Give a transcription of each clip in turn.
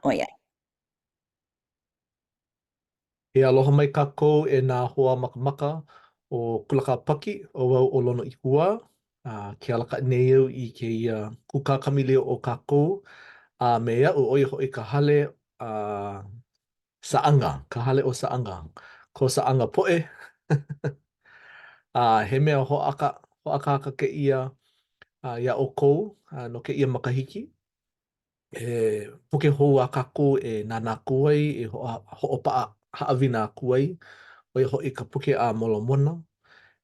ʻOiai. E aloha mai kākou e nā hoa makamaka o Kula Kāpaki, ʻo wau ʻo Lono ʻIkuwā, a ke alakaʻi nei au i kēia kūkā kamaʻilio o kākou, a me aʻu, ʻo ia hoʻi ka hale a Saʻanga, ka hale o Saʻanga, ko Saʻanga poʻe. A he mea hoʻāka, hoʻākāka kēia iā ʻoukou no kēia makahiki. He puke hou a kākou e nānā aku ai, e hoʻopaʻa haʻawina aku ai, ʻo ia hoʻi ka puke a Molomona,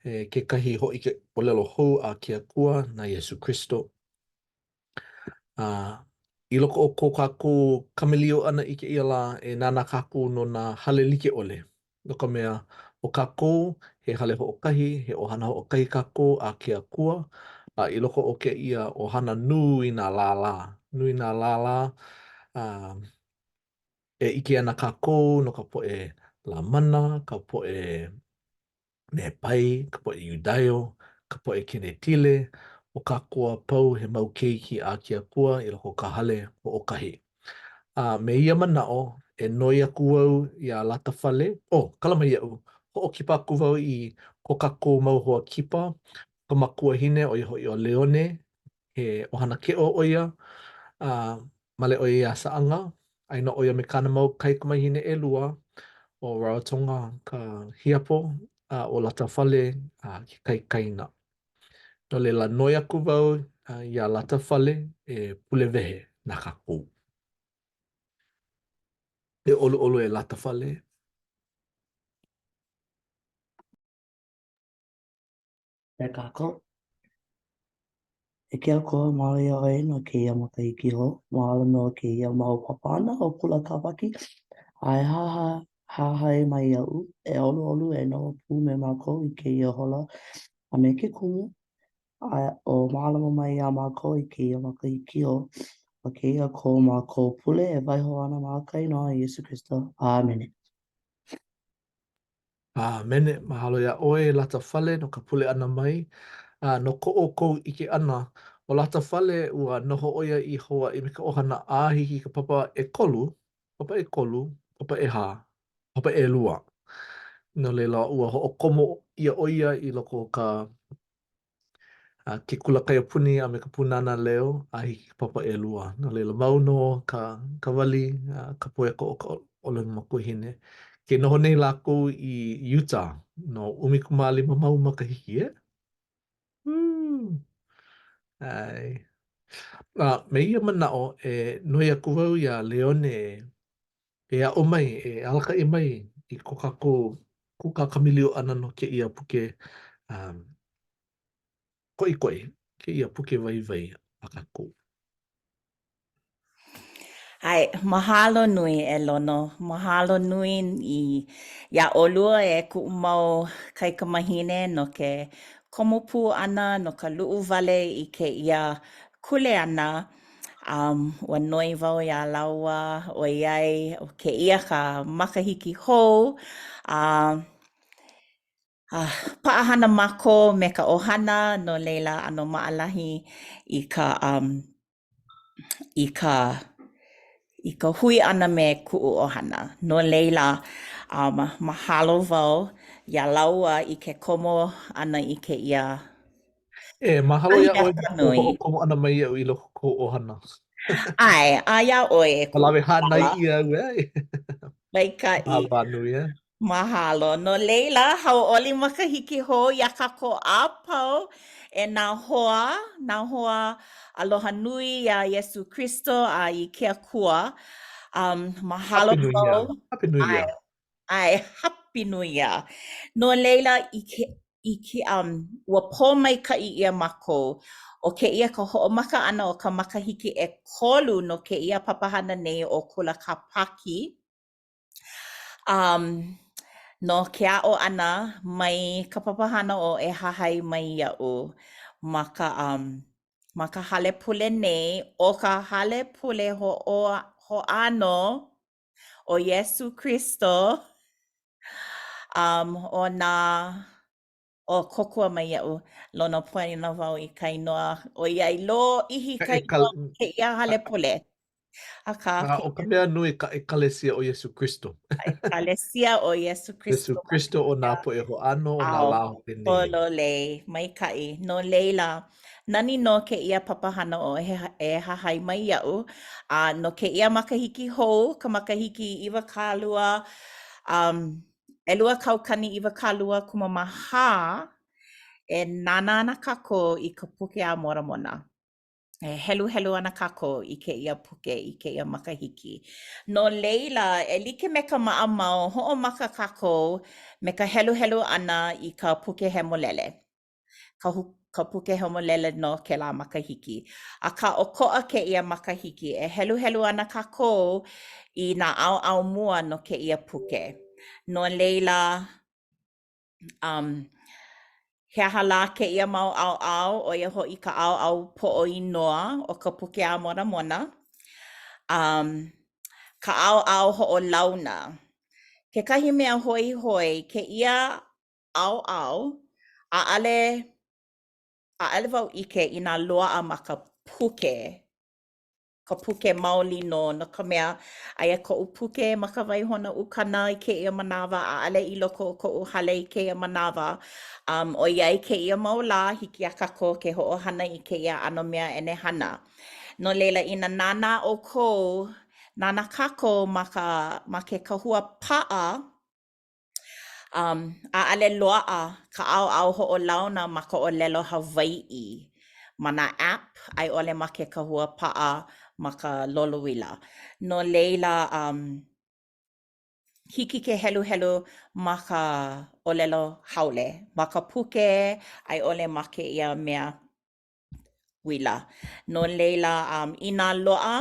e kekahi hōʻike ʻōlelo hou a ke Akua na Iesū Kristo. A i loko o ko kākou kamaʻilio ʻana i kēia lā, e nānā kākou no nā hale like ʻole. No ka mea, ʻo kākou, he hale hoʻokahi, he ʻohana hoʻokahi kākou a ke Akua, a i loko o kēia ʻohana nui nā lālā, nui nā lālā, a e ʻike ana kākou no ka poʻe Lāmana, ka poʻe Nepai, ka poʻe Iudaio, ka poʻe Kenetile, ʻo kākou a pau he mau keiki a ke Akua i loko o ka hale hoʻokahi. A me ia manaʻo, e noi aku au iā Latafale, oh, kala mai iaʻu, hoʻokipa aku wau i ko kākou mau hoa kipa, ka makuahine, ʻo ia hoʻi ʻo Leone, he ʻohana Keʻo ʻo ia, a male ʻo ia iā Saʻanga, aia nō ʻo ia me kāna mau kaikamahine ʻelua, ʻo Rarotonga ka hiapo, a ʻo Latafale ke kaikaina. No laila, noi aku wau iā Latafale e pule wehe na kākou. E ʻoluʻolu e Latafale. E kākou. E ke Akua, mahalo iā ʻoe no kēia makahiki hou. Mahalo no kēia mau papahana ʻo Kula Kāpaki. A e hahai mai iaʻu, e ʻoluʻolu e noho pū me mākou i kēia hola a me ke kumu, a e mālama mai iā mākou i kēia makahiki hou. ʻO kēia ko mākou pule e waiho ana ma ka inoa o Iesū Kristo. ʻĀmene. ʻĀmene. Mahalo iā ʻoe, Latafale, no ka pule ʻana mai. A no ko ʻoukou ʻike ʻana, ʻo Latafale, ua noho ʻo ia i Hawaiʻi me ka ʻohana a hiki i ka papa ʻekolu, papa ʻekolu, papa ʻehā, papa ʻelua. No laila, ua hoʻokomo ʻia ʻo ia i loko o ka a ke kula kaiapuni a me ka Pūnana Leo a hiki i ka papa ʻelua. No laila, mau nō ka, ka wali, ka poeko o ka ʻōlelo makuahine. Ke noho nei lākou i Utah no 15 mau makahiki, e? Woo! ʻAe. A me ia manaʻo, e noi aku wau iā Leone e aʻo mai, e alakaʻi mai i ko kākou kūkā kamaʻilio ʻana no kēia puke um, koʻikoʻi, kēia puke waiwai a kākou. ʻAe, mahalo nui e Lono. Mahalo nui i iā ʻolua e kuʻu mau kaikamahine no ke komo pū ʻana no ka luʻu wale i kēia kuleana. Um, ua noi wau iā lāua ʻoiai ʻo kēia ka makahiki hou a uh, paʻahana mākou me ka ʻohana, no laila ʻano maʻalahi i ka um, i ka i ka hui ʻana me kuʻu ʻohana. No laila, um, mahalo wau iā lāua i ke komo ʻana i kēia E, mahalo iā ʻoe no kou hoʻokomo ʻana mai iaʻu i loko o kou ʻohana. ʻAe, a iā ʻoe e kuʻu Lawe hānai ʻia au e. Maikaʻi. Mahalo nui e. Mahalo. No laila, hauʻoli makahiki hou iā kākou a pau e nā hoa, nā hoa aloha nui iā Iesū Kristo a i ke Akua. Um, mahalo Happy New Year. Happy New Year. ʻAe, Happy New Year. No laila, i ke, i ke, um, ua pōmaikaʻi ʻia mākou, ʻo kēia ka hoʻomaka ʻana o ka makahiki ʻekolu no kēia papahana nei ʻo Kula Kāpaki. Um, no ke aʻo ʻana mai ka papahana ʻo E Hahai Mai Iaʻu ma ka, um, ma ka hale pule nei, ʻo ka hale pule hoʻo, hoʻāno ʻo Iesū Kristo, um, o nā, ʻo kōkua mai iaʻu, Lono poina wau i ka inoa, ʻoiai lōʻihi ka inoa o kēia hale pule. Akā, A ʻo ka mea nui ka ʻEkalesia o Iesū Kristo. Ka ʻEkalesia o Iesū Kristo. Iesū Kristo o nā poʻe hoʻāno o nā lā hope nei. Pololei, maikaʻi. No laila, nani nō kēia papahana ʻo E Hahai Mai Iaʻu. A no kēia makahiki hou, ka makahiki 20, um, 2024, e nānā ana kākou i ka puke a Moramona. E heluhelu ana kākou i kēia puke i kēia makahiki. No laila, e like me ka maʻamau, hoʻomaka kākou me ka heluhelu ʻana i ka puke hemolele. Ka, ka puke hemolele no kēlā makahiki. Akā, ʻokoʻa kēia makahiki, e heluhelu ana kākou i nā ʻaoʻao mua no kēia puke. No laila, Um, he aha lā kēia mau ʻaoʻao, ʻo ia hoʻi ka ʻaoʻao poʻo inoa o ka puke a Moramona. Um, ka ʻaoʻao hoʻolauna. Kekahi mea hoihoi, kēia ʻaoʻao, ʻaʻale, ʻaʻale wau ʻike inā loaʻa ma ka puke ka puke maoli nō, no ka mea, aia koʻu puke ma ka waihona ukana i kēia manawa, ʻaʻale i loko o koʻu hale i kēia manawa. Um, ʻoiai kēia mau lā, hiki iā kākou ke hoʻohana i kēia ʻano mea ʻenehana. No laila, inā nānā ʻoukou, nānā kākou ma ka, ma ke kahua paʻa, Um, ʻaʻale loaʻa ka ʻaoʻao hoʻolauna ma ka ʻōlelo Hawaiʻi ma nā app a i ʻole ma ke kahua paʻa ma ka lolouila. No laila, um, hiki ke heluhelu ma ka ʻōlelo haole, ma ka puke a i ʻole ma kēia mea uila. No laila, um, inā loaʻa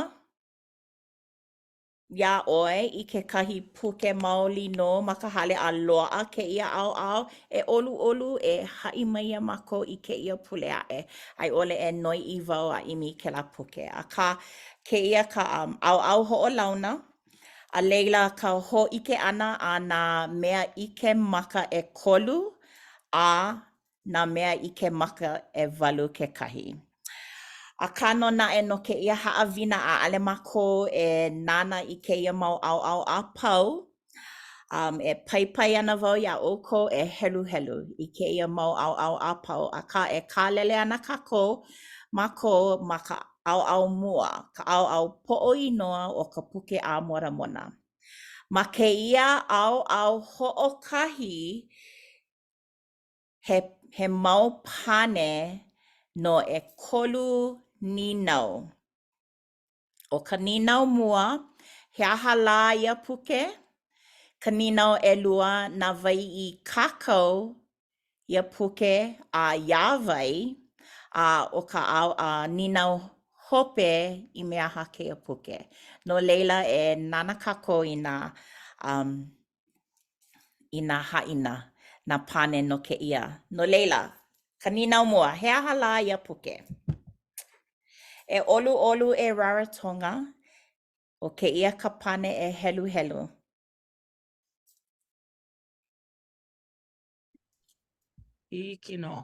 iā ʻoe i kekahi puke maoli nō ma ka hale a loaʻa kēia ʻaoʻao, e ʻoluʻolu e haʻi mai iā mākou i kēia pule aʻe, a i ʻole e noiʻi wau a ʻimi i kēlā puke. Akā, kēia ka um, ʻaoʻao hoʻolauna, a laila ka hōʻike ʻana a nā mea ʻike maka ʻekolu a nā mea ʻike maka ʻewalu kekahi. Akā nō naʻe no kēia haʻawina ʻaʻale mākou e nānā i kēia mau ʻaoʻao a pau. Um, e paipai ana wau iā ʻoukou e heluhelu i kēia mau ʻaoʻao a pau, akā e kālele ana kākou mākou ma ka ʻaoʻao mua, ka ʻaoʻao poʻo inoa o ka puke a Moramona. Ma kēia ʻaoʻao hoʻokahi, He, he mau pane no ʻekolu nīnau. ʻO ka nīnau mua, he aha lā ia puke? Ka nīnau ʻelua, na wai i kākau ia puke a iā wai? A ʻo ka a nīnau hope, i mea aha kēia puke? No laila, e nānā kākou i nā um, i nā haʻina, nā pane no kēia. No laila, ka nīnau mua, he aha lā ia puke? E ʻoluʻolu e Rarotonga, ʻo kēia ka pane e heluhelu. Hiki nō.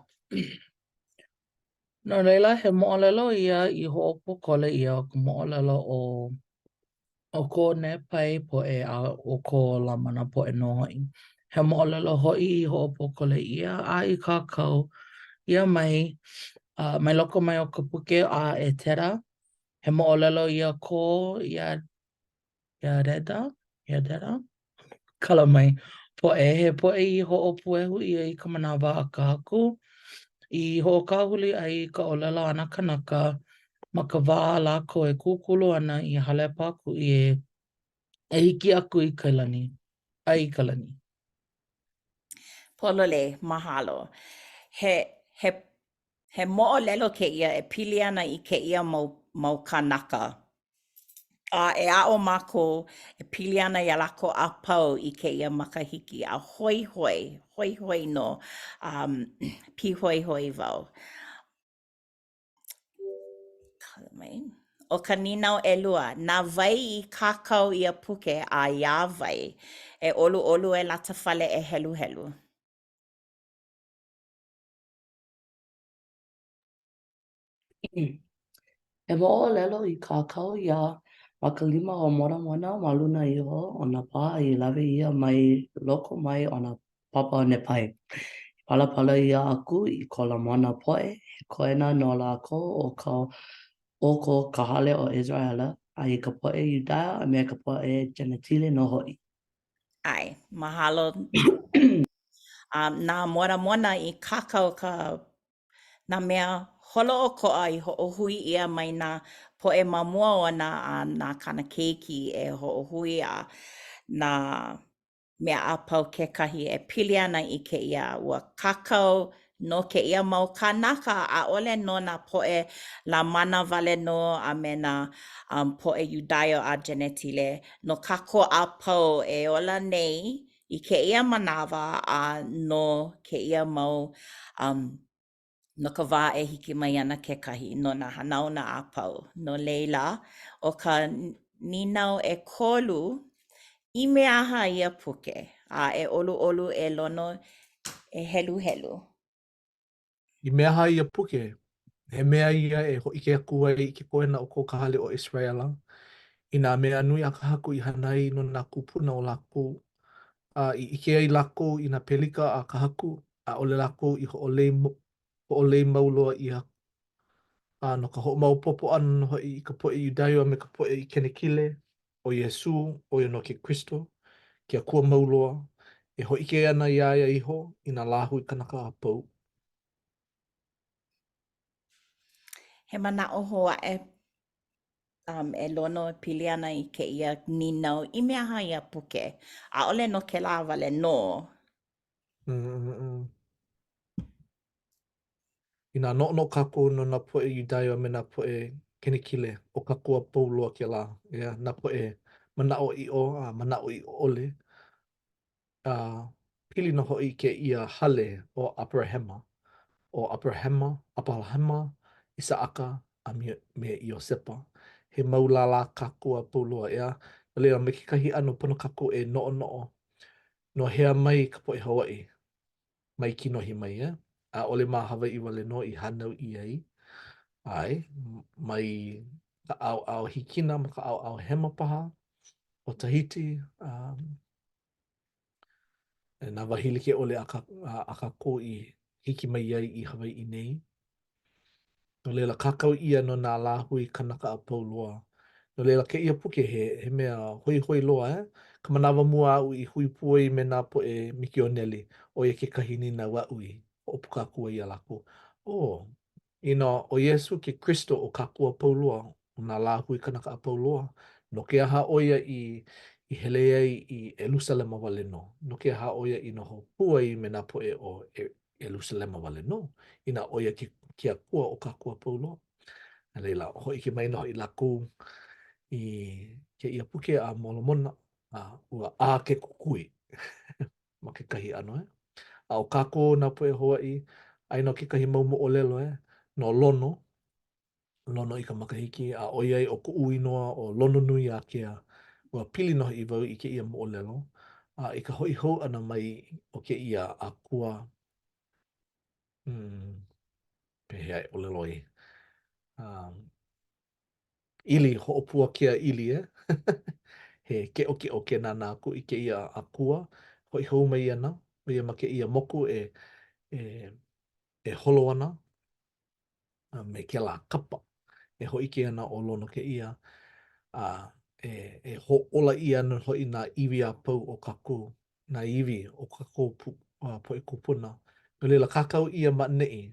No laila, he moʻolelo ia i hoʻopōkole ʻia o ka moʻolelo o o ko Nepai poʻe a o ko Lamana poʻe nō hoʻi. He moʻolelo hoʻi i hoʻopōkole ʻia a i kākau ʻia mai uh, mai loko mai o ka puke a ʻEtera. He moʻolelo ia ko ia Iareda, Iadera, kala mai, poʻe, he poʻe i hoʻopuehu ʻia i ka manawa a ka Haku, i hoʻokāhuli ai i ka ʻōlelo a nā kānaka ma ka wā a lākou e kūkulu ana i hale pākuʻi e e hiki aku i ka lani, a i ka lani. Pololei, mahalo. He, he, he moʻolelo kēia e pili ana i kēia mau, mau kānaka. A e aʻo mākou e pili ana iā lākou a pau i kēia makahiki a hoihoi, hoihoi nō, um, pīhoihoi wau. ʻO ka nīnau ʻelua, na wai i kākau ia puke a iā wai? E ʻoluʻolu e Latafale e heluhelu. He moʻolelo i kākau ʻia ma Ma ka lima o Moramona ma luna iho o nā pā i lawe ʻia mai loko mai o nā papa o Nepai. I palapala ʻia aku i ko Lamana poʻe, he koena no lākou o ka o ko ka hale o ʻIseraʻela, a i ka poʻe Iudaio a me ka poʻe Genetile nō hoʻi. ʻAe, mahalo. A na Moramona i kākau ka nā mea holoʻokoʻa i hoʻohui ʻia mai nā poʻe ma mua ona a na kāna keiki e hoʻohui a nā mea a pau kekahi e pili ana i kēia. Ua kākau no kēia mau kānaka, ʻaʻole no nā poʻe Lamana wale nō a me nā um, poʻe Iudaio a Genetile, no kākou a pau e ola nei i kēia manawa a no kēia mau um, no ka wā e hiki mai ana kekahi, no nā hanauna a pau. No laila, ʻo ka nīnau ʻekolu, i mea aha ia puke? A e ʻoluʻolu e Lono e heluhelu. I mea aha ia puke? He mea ia e hōʻike aku ai i ke koena o ko ka hale o ʻIseraʻela, i nā mea nui a ka Haku i hana ai no nā kūpuna o lākou, a i ʻike ai lākou i nā pelika a ka Haku, ʻaʻole lākou i hoʻolei, hoʻolei mau loa ʻia aku. A no ka hoʻomaopopo ʻana nō hoʻi i ka poʻe Iudaio a me ka poʻe Kenekile, ʻo Iesū, ʻo ia nō ke Kristo, ke Akua mau loa, e hōʻike ana iā ia iho i nā lāhui kanaka a pau. He manaʻo hou aʻe um, e Lono e pili ana i kēia nīnau, i mea aha ia puke? ʻAʻole no kēlā wale nō. Mm -mm. Inā noʻonoʻo kākou no nā poʻe Iudaio a me nā poʻe Kenekile, ʻo kākou a pau loa kēlā, yeah, nā poʻe manaʻoʻiʻo a manaʻoʻiʻo ʻole. A pili nō hoʻi kēia hale o ʻAperahama, ʻo ʻAperahama, ʻApalahama, ʻIsaʻaka, a me, me Iosepa. He mau lālā kākou a pau loa, ʻeā? No laila, ma kekahi ʻano pono kākou e noʻonoʻo no hea mai ka poʻe Hawaiʻi? Mai kinohi mai, ʻeā? ʻAʻole ma Hawaiʻi wale nō i hānau ʻia ai. ʻAe, mai ka ʻaoʻao hikina ma ka ʻaoʻao hema paha o Tahiti, um, nā wahi like ʻole a, ka, a, a kākou i hiki mai ai i Hawaiʻi nei. No laila, kākau ʻia no nā lāhui kanaka a pau loa. No laila, kēia puke he, he mea hoihoi loa, eh? Ka manawa mua aʻu i hui pū ai me nā poʻe mikioneli, ʻo ia kekahi nīnau aʻu i hoʻopuka aku ai iā lākou. Oh, inā ʻo Iesū ke Kristo o kākou a pau loa, o nā lāhui kanaka a pau loa, no ke aha ʻo ia i, i hele ai i ʻElusalema wale nō? No ke aha ʻo ia i noho pū ai me nā poʻe o Ierusalema wale nō, inā ʻo ia ke, ke Akua o kākou a pau loa. A laila, hōʻike mai nō hoʻi lākou i kēia puke a Molomona, a ua ʻā ke kukui ma kekahi ʻano, eh? A ʻo kākou nā poʻe Hawaiʻi, aia nō kekahi mau moʻolelo, eh? No Lono, Lonoikamakahiki, a ʻoiai ʻo kuʻu inoa ʻo Lononuiākea, ua pili nō hoʻi wau i kēia moʻolelo, a i ka hoʻi hou ʻana mai o kēia akua, hmm, pehea e ʻōlelo ai, um, ʻili, hoʻopuakea ʻili, eh? He keʻokeʻo ke nānā aku i kēia akua, hoʻi hou mai ana ʻo ia ma kēia moku e, e, e holo ana, a me kēlā kapa e hōʻike ana ʻo Lono kēia, a e, e hōʻola ʻia ana hoʻi nā iwi a pau o kākou, nā iwi o kākou pu, uh, poʻe kūpuna. No laila, kākau ʻia ma ʻaneʻi,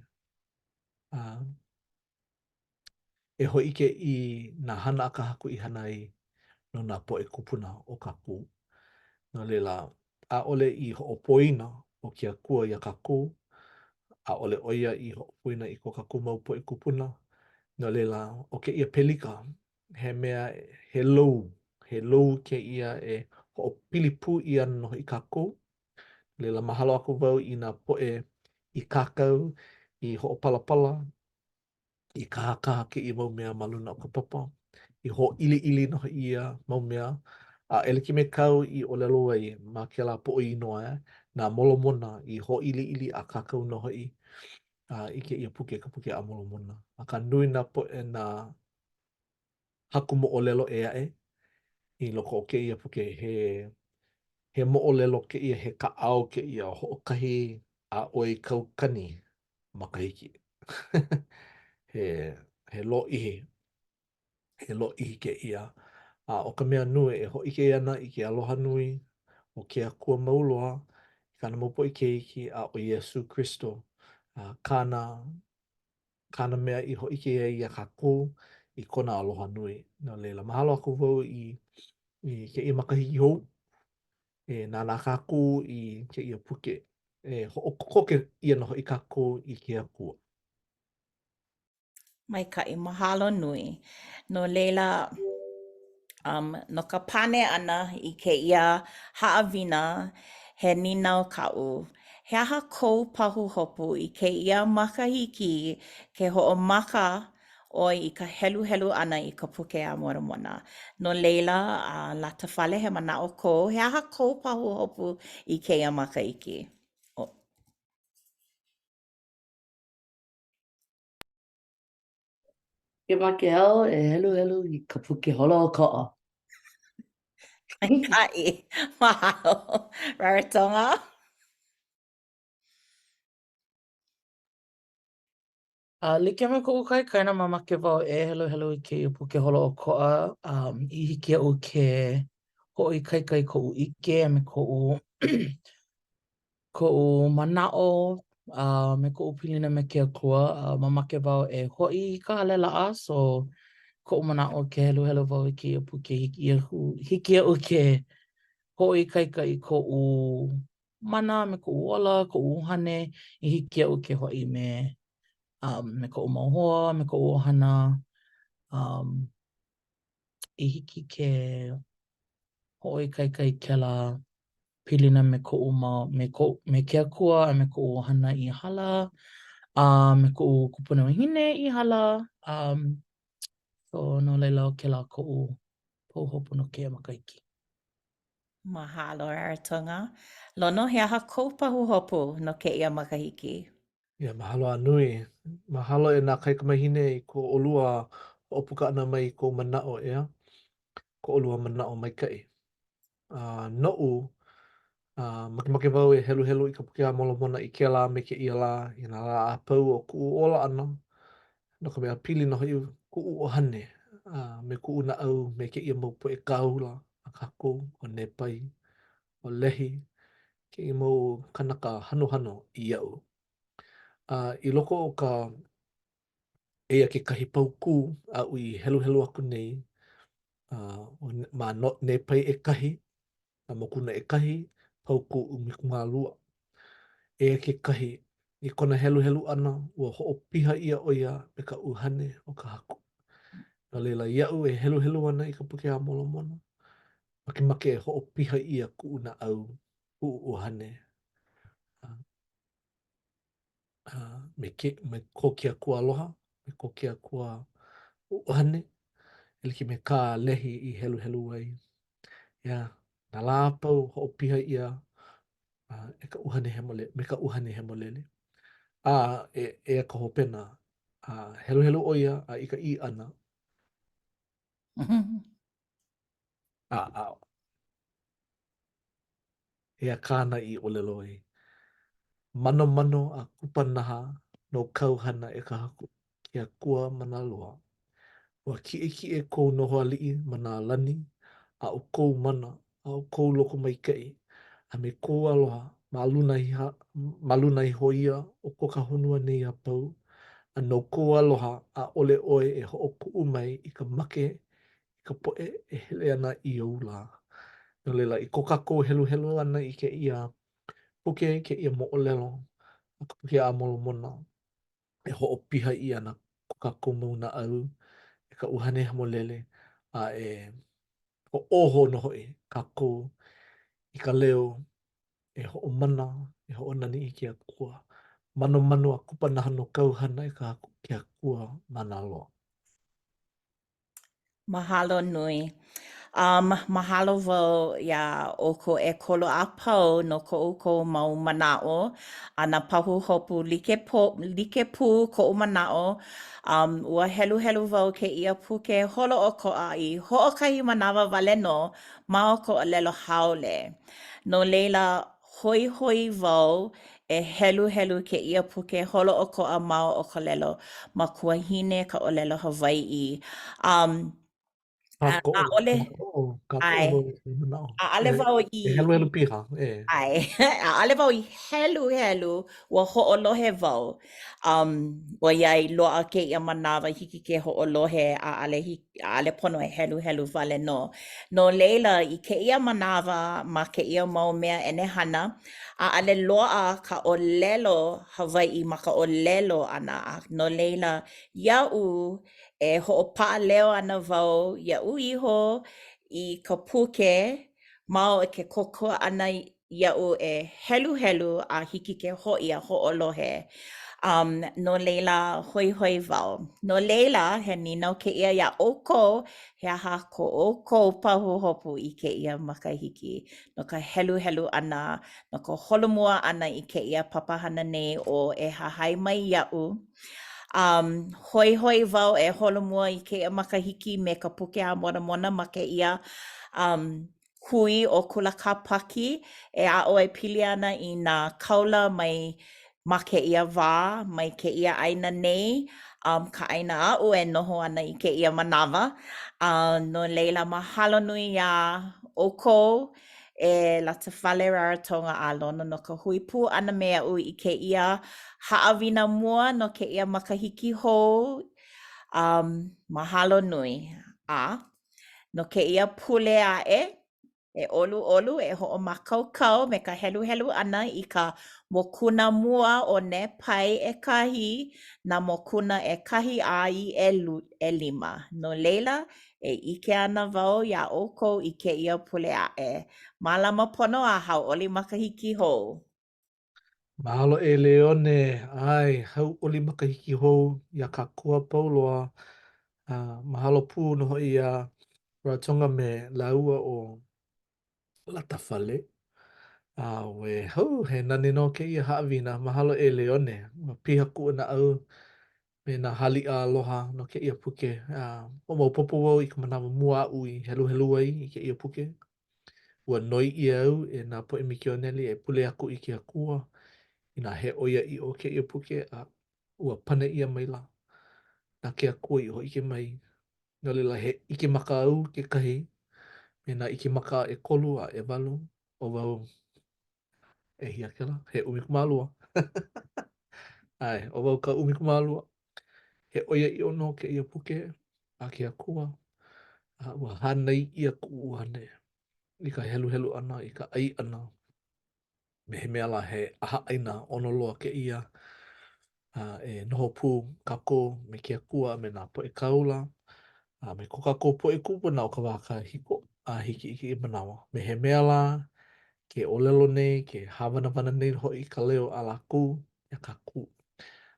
a e hōʻike i nā hana a ka Haku i hana ai no nā poʻe kūpuna o kākou. No laila, ʻaʻole i hoʻopoina ʻo ke Akua iā kākou, ʻaʻole ʻo ia i hoʻopoina i ko kākou mau poʻe kūpuna. No laila, ʻo kēia pelika, he mea, he lou, he lou kēia e hoʻopili pū ʻia ana nō hoʻi kākou. No laila, mahalo aku wau i nā poʻe i kākau, i hoʻopalapala, i kahakaha kēia mau mea ma luna o ka papa, i hōʻiliʻili nō hoʻi ia mau mea, a e like me kāu i ʻōlelo ai ma kēlā poʻo inoa, eh, nā Molomona i hōʻiliʻili a kākau nō hoʻi a i kēia puke, ka puke a Molomona. Akā nui nā poʻe nā haku moʻolelo ʻē aʻe. I loko o kēia puke, he he moʻolelo kēia, he kaʻao kēia, hoʻokahi a ʻoi kaukani makahiki. he he lōʻihi. He lōʻihi kēia. A ʻo ka mea nui e hōʻike ana i ke aloha nui o ke Akua mau loa i kāna mau poʻe keiki a ʻo Iesū Kristo a kāna kāna mea i hōʻike ai iā kākou i kona aloha nui. No laila, mahalo aku wau i i kēia makahiki hou e nānā kākou i kēia puke e hoʻokokoke ʻia nō hoʻi kākou i ke Akua. Maikaʻi, mahalo nui. No laila, um, no ka pane ʻana i kēia haʻawina, he nīnau kaʻu, he aha kou pahuhopu i kēia makahiki ke hoʻomaka ʻoe i ka heluhelu ʻana i ka Puke a Moramona? No laila, uh, Latafale, he manaʻo kou, he aha kou pahuhopu i kēia makahiki? Oh. Makemake au e heluhelu i ka puke holoʻokoʻa. Maikaʻi. Mahalo. Rarotonga. A like me koʻu kaikaina, mamake wau e heluhelu i kēia puke holoʻokoʻa um, i hiki iaʻu ke hoʻoikaika i koʻu ʻike a me koʻu koʻu manaʻo a me koʻu pilina me ke Akua. A mamake wau e hoʻi i ka hale laʻa, so koʻu manaʻo ke heluhelu wau i kēia puke hiki iaʻu, hiki iaʻu ke hoʻoikaika i koʻu mana me koʻu ola, koʻu ʻuhane, i hiki iaʻu ke hoʻi me um, me koʻu mau hoa, me koʻu ʻohana, um, i hiki ke hoʻoikaika i kēlā pilina me koʻu mau, me koʻu, me ke Akua a me koʻu ʻohana i hala, a me koʻu kupuna wahine i hala. Um, so, no laila, ʻo kēlā koʻu pahuhopu no kēia makahiki. Mahalo, Rarotonga. Lono, he aha kou pahuhopu no kēia makahiki? Yeah, mahalo a nui. Mahalo e nā kaikamahine i ko ʻolua hoʻopuka ʻana mai i kou manaʻo, ʻeā? Ko ʻolua manaʻo maikaʻi. A noʻu, a makemake wau e heluhelu i ka Puke a Molomona i kēlā me kēia lā, i nā lā a pau o kuʻu ola ʻana, no ka mea, pili nō hoʻi kuʻu ʻuhane a me kuʻu naʻau me kēia mau poʻe kāula a kākou, ʻo Nepai, ʻo Lehi, kēia mau kānaka hanohano iaʻu. A i loko o ka, eia kekahi paukū aʻu i heluhelu aku nei, uh, ma no, Nepai ʻekahi, a mokuna ʻekahi, paukū 12. Eia kekahi, i kona heluhelu ʻana, ua hoʻopiha ʻia ʻo ia me ka ʻUhane o ka Haku. No laila, iaʻu e heluhelu ana i ka Puke a Molomona, makemake e hoʻopiha ʻia kuʻu naʻau, kuʻu ʻuhane, a, a, me, ke, me ko ke Akua aloha, me ko ke Akua ʻuhane, e like me kā Lehi i heluhelu ai. Yeah, nā lā a pau hoʻopiha ʻia uh, e ka ʻuhane hemolele, me ka ʻuhane hemolele. A e, eia ka hopena, a heluhelu ʻo ia a i ka ʻī ʻana. A, a, eia kāna i ʻōlelo ai, Manomano a kupanaha nō kāu hana e ka Haku, ke Akua mana loa. Ua kiʻekiʻe kou noho aliʻi ma nā lani, a ʻo kou mana, a ʻo kou lokomaikaʻi, a me kou aloha, ma luna, ma luna iho ia o ko ka honua nei a pau, a no kou aloha, ʻaʻole ʻoe e hoʻokuʻu mai i ka make i ka poʻe e hele ana i ou lā. No laila, i ko kākou heluhelu ʻana i kēia puke, kēia moʻolelo a ka Puke a Molomona, e hoʻopiha ʻia ana ko kākou mau naʻau e ka ʻUhane Hemolele, a e hoʻōho nō hoʻi kākou i ka leo e hoʻomana, e hoʻonani i ke Akua. Manomano a kupanaha nō kāu hana e ka Haku, ke Akua mana loa. Mahalo nui. Um, mahalo wau iā ʻoukou ʻekolu a pau no ko ʻoukou mau manaʻo a nā pahuhopu like pō, like pū koʻu manaʻo. Um, ua heluhelu wau kēia puke holoʻokoʻa i hoʻokahi manawa wale nō ma o ka ʻōlelo haole. No laila, hoihoi wau e heluhelu kēia puke holoʻokoʻa ma o ka ʻōlelo makuahine, ka ʻōlelo Hawaiʻi. Um, Kākoʻo, ʻaʻole, kākoʻo, kākoʻo ʻae, wau i ka manaʻo. ʻaʻole E, wau i, e heluhelu piha, e. ʻae, ʻaʻole wau i heluhelu, ua hoʻolohe wau. Um, ʻoiai loaʻa kēia manawa hiki ke hoʻolohe, ʻaʻole hiki, ʻaʻole pono e heluhelu wale nō. No laila, i kēia manawa ma kēia mau mea ʻenehana, ʻaʻole loaʻa ka ʻōlelo Hawaiʻi ma ka ʻōlelo ʻana. A no laila, iaʻu E hoʻopaʻa leo ana wau iaʻu iho i ka puke ma o ke kōkua ʻana iaʻu e heluhelu a hiki ke hoʻi a hoʻolohe. Um, no laila, hoihoi wau. No laila, he nīnau kēia iā ʻoukou, he aha ko ʻoukou pahuhopu i kēia makahiki no ka heluhelu ʻana, no ka holomua ʻana i kēia papahana nei ʻo E Hahai Mai Iaʻu? Um, hoihoi wau e holomua i kēia makahiki me ka Puke a Moramona ma kēia um, hui ʻo Kula Kāpaki e aʻo e pili ana i nā kaula mai ma kēia wā, mai kēia ʻāina nei, um, ka ʻāina aʻu e noho ana i kēia manawa. Uh, no laila, mahalo nui iā ʻoukou e Latafale Rarotonga a Lono no ka hui pū ʻana me aʻu i kēia haʻawina mua no kēia makahiki hou. Um, mahalo nui. A no kēia pule aʻe, e ʻoluʻolu, e hoʻomākaukau me ka heluhelu ʻana i ka mokuna mua o Nepai ʻEkahi, nā mokuna ʻekahi a i ʻelima. No laila, E ʻike ana wau iā ʻoukou i kēia pule aʻe. Mālama pono a hauʻoli makahiki hou! Mahalo e Leone, ʻae, hauʻoli makahiki hou iā kākou a pau loa. A mahalo pū nō hoʻi iā Rarotonga me lāua ʻo Latafale. Auē, hou, he nani nō kēia haʻawina. Mahalo e Leone. Ua piha kuʻu naʻau me nā haliʻa aloha no kēia puke. A hoʻomaopopo wau i ka manawa mua aʻu i heluhelu ai i kēia puke. Ua noi ʻia au e nā poʻe mikioneli e pule aku i ke Akua inā he ʻoiaʻiʻo kēia puke, a ua pane ʻia maila na ke Akua i hōʻike mai. No laila, he ʻike maka au kekahi me nā ʻike maka ʻekolu a ʻewalu, ʻo wau ʻehia kēlā? He 12. ʻAe, ʻo wau ka 12. He ʻoiaʻiʻo nō kēia puke a ke Akua, a ua hānai ʻia kuʻu ʻuhane i ka heluhelu ʻana, i ka ʻai ʻana, me he mea lā he ʻahaʻaina ʻono loa kēia, a e noho pū kākou me ke Akua a me nā poʻe kāula, a me ko kākou poʻe kūpuna o ka wā kahiko a hiki i kēia manawa. Me he mea lā, ke ʻōlelo nei, ke hāwanawana nei hoʻi ka leo a lākou iā kākou.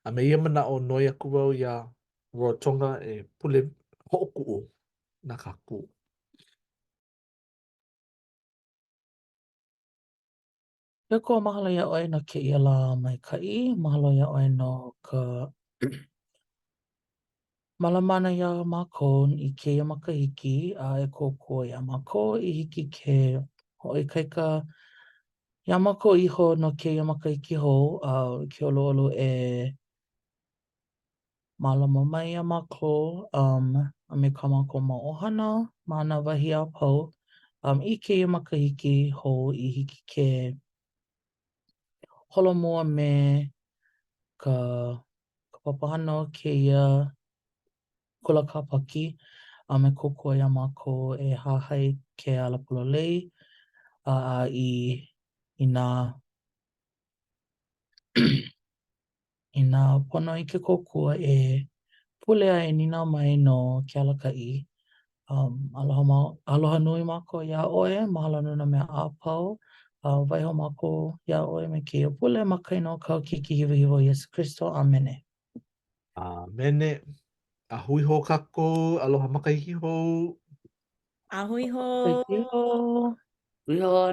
A me ia manaʻo, noi aku wau iā Rarotonga e pule hoʻokuʻu na kākou. Ke Akua, mahalo iā ʻoe no kēia lā maikaʻi. Mahalo iā ʻoe no ka mālama ʻana iā mākou i kēia makahiki a e kōkua iā mākou i hiki ke hoʻoikaika iā mākou iho no kēia makahiki hou a ke ʻoluʻolu e Mālama mai iā mākou um, a me kā mākou mau ʻohana ma nā wahi a pau um, i kēia makahiki hou i hiki ke holomua me ka, ka papahana o kēia kula kāpaki a me kōkua iā mākou e hahai ke ala pololei a, a i, i nā Inā pono i ke kōkua e pule a e nīnau mai no ke alakaʻi. Um, aloha, ma, aloha nui mākou iā ʻoe, mahalo no nā mea a pau. A waiho mākou iā ʻoe me kēia pule ma ka inoa o kāu Keiki hiwahiwa ʻo Iesū Kristo. ʻĀmene. ʻĀmene. A hui hou kākou, aloha makahiki hou. A hui hou. Hui hou. Hui hou.